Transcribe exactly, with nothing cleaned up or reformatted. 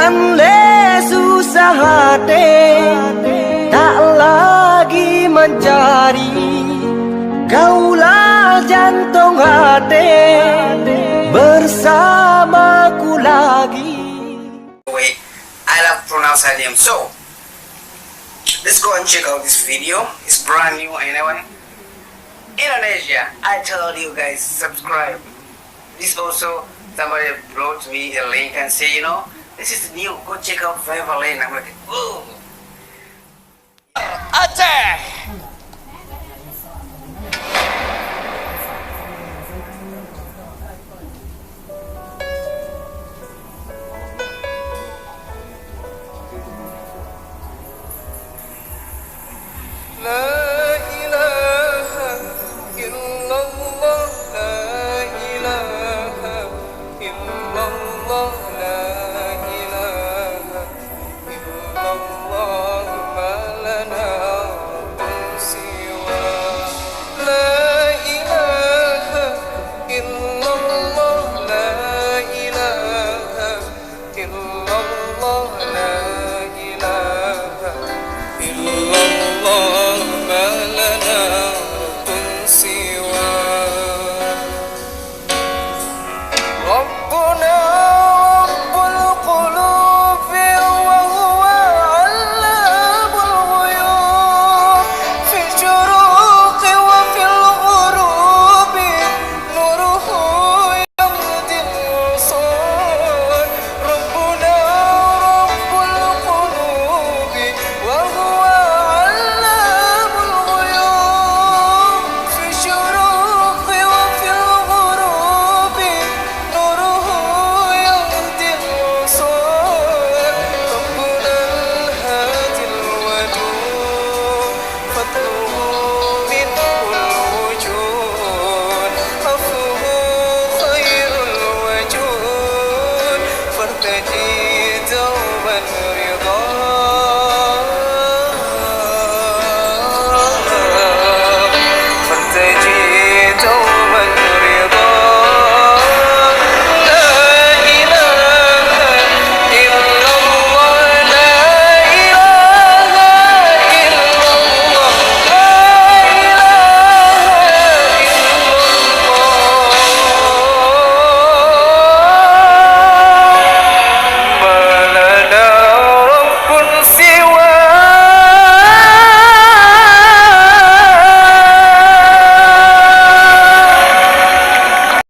Lé susah até, tak lagi mencari. Kaulah jantung até, bersamaku lagi. Wait, I love pronounce her name. So, let's go and check out this video. It's brand new anyway. Indonesia, I told you guys, subscribe. This also, somebody brought me a link and say, you know, this is new. Go check out Viva Lane. I'm like, oh. Aceh,